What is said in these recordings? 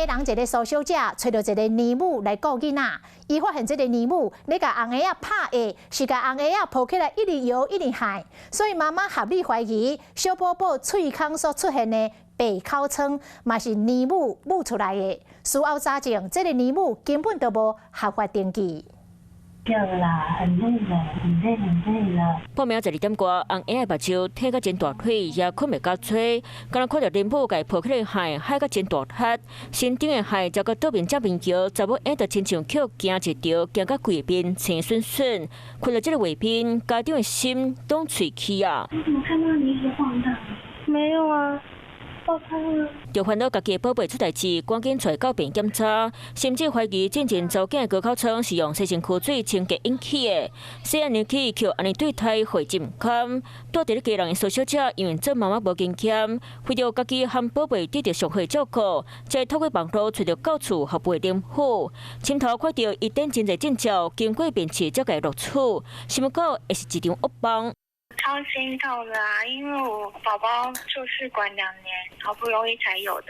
人一个蘇小姐揣著一个奶母來顧囡仔，伊發現這個奶母咧共紅嬰仔拍下，是共紅嬰仔抱起來一直搖一直害，所以媽媽合理懷疑小寶寶喙空所出現的白口瘡嘛是奶母母出來的。事後查證，這個奶母根本就無合法登記。對啦，很累了，很累很累了。半暝12點外，紅嬰仔目睭挺甲真大氣，也睏袂夠濟，敢若看著奶母共伊抱起來害，害甲真大力，身頂的汗才閣倒面正面橋，查某嬰就親像予驚一著，驚甲規面青恂恂。看著這個畫面，家長的心攏碎去啊！我怎麼看到你一直晃盪？沒有啊。就煩惱家己的寶貝出代誌，趕緊揣到病檢查，甚至懷疑進前查某囝的高口瘡是用洗身軀水清潔引起的。細漢年紀予按呢對待，會真毋堪。住佇咧基隆的蘇小姐，因為做媽媽無經驗，為著家己和寶貝得著上好的照顧，才透過網路揣著到厝服務的奶母。親頭看著伊等真濟證照，經過面試才共伊錄取，想欲講會是一場噩夢。超心痛的啊！因為我寶寶做試管2年，好不容易才有的。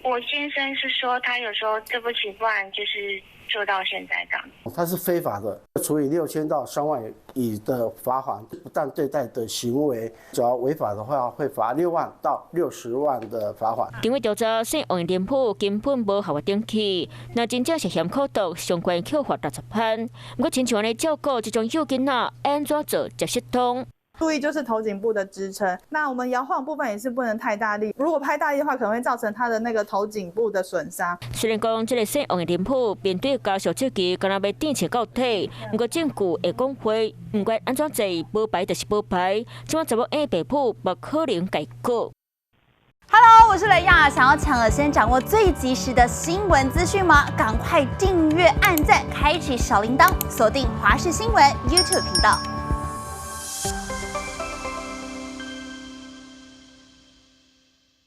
我先生是說他有時候對不起，不然就是做到現在這樣。他是非法的，處以6000到3萬以的罰款，不當對待的行為，只要違法的話，會罰6萬到60萬的罰款。經過調查，姓王的奶母根本無合法登記，若真正涉嫌苦毒，上懸予罰60萬。毋過親像按呢照顧這種幼囡仔，按怎做才適當？注意就是頭頸部的支撐，那我們搖晃部分也是不能太大力，如果拍大力的話，可能會造成他的那個頭頸部的損傷。雖然講這個姓王的奶母面對家屬質疑，敢若欲墊穿到底，毋過證據會講話，毋管按怎做，無牌就是無牌，這擺查某嬰爸母無可能共伊告。 Hello，我是雷亞，想要搶先掌握最及時的新聞資訊嗎？趕快訂閱、按讚、開啟小鈴鐺，鎖定華視新聞 YouTube 頻道。